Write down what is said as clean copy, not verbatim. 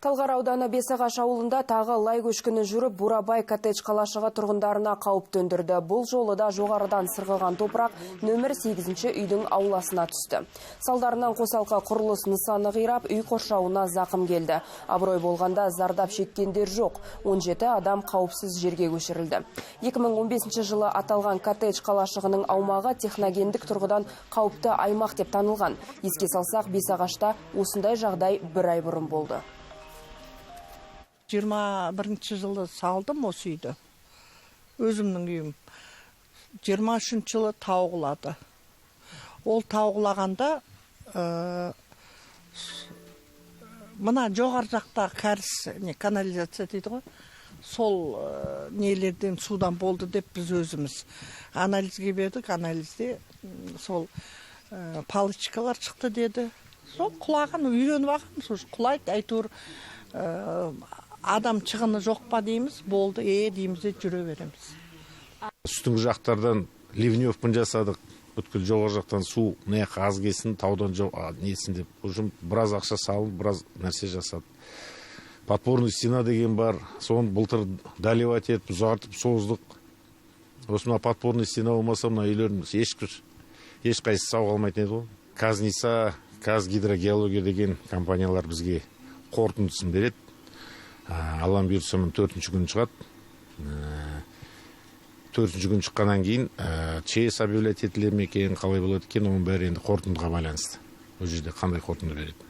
Талғар ауданы Бесағаш ауылында тағы лай көшкіні жүріп, Бурабай коттедж қалашығы тұрғындарына қауіп төндірді. Бұл жолы да жоғарыдан сырғыған топырақ нөмір 8-ші үйдің ауласына түсті. Салдарынан қосалқы құрылыс нысаны қирап, үй қоршауына зақым келді. Абырой болғанда зардап шеккендер жоқ. 17 адам қауіпсіз жерге көшірілді. 2015 жылы аталған коттедж қалашығының аумағы техногендік тұрғыдан қауіпті аймақ деп танылған. Еске салсақ, Бесағашта осындай жағдай бір ай бұрын болды. 21 жылы салдым осы үйді, өзімнің үйім. 23 жылы тау құлады. Ол тау құлағанда мына жоғары жақтағы кәріз, не, канализация дейді ғой, сол нелерден, судан болды деп біз өзіміз анализге бердік. Анализде сол палочкалар шықты деді. Сол құлаған, үйреніп алғанбыз уже, құлайды әйтеуір. Адам шығыны жоқ па дейміз, болды дейміз де жүре береміз. Үстіңгі жақтардан ливневканы жасадық, бүткіл жоғары жақтан су мына жаққа аз келсін, таудан несін деп. Уже біраз ақша салып, біраз нәрсе жасадық. Подпорный стена деген бар, соны былтыр доливать етіп, ұзартып, создық. Осы мына подпорный стена болмаса, мына үйлеріміз ешқайсысы сау қалмайтын еді ғой. КазНИСА, Казгидрогеология деген компаниялар бізге қорытындысын береді. Аллам бұйыртса, міне, 4-күні шығады. 4-күні шыққаннан кейін ЧС объявлять етіле ме екен, қалай болады екен, оның бәрі енді қорытындыға байланысты. Ол жерде қандай қорытынды береді.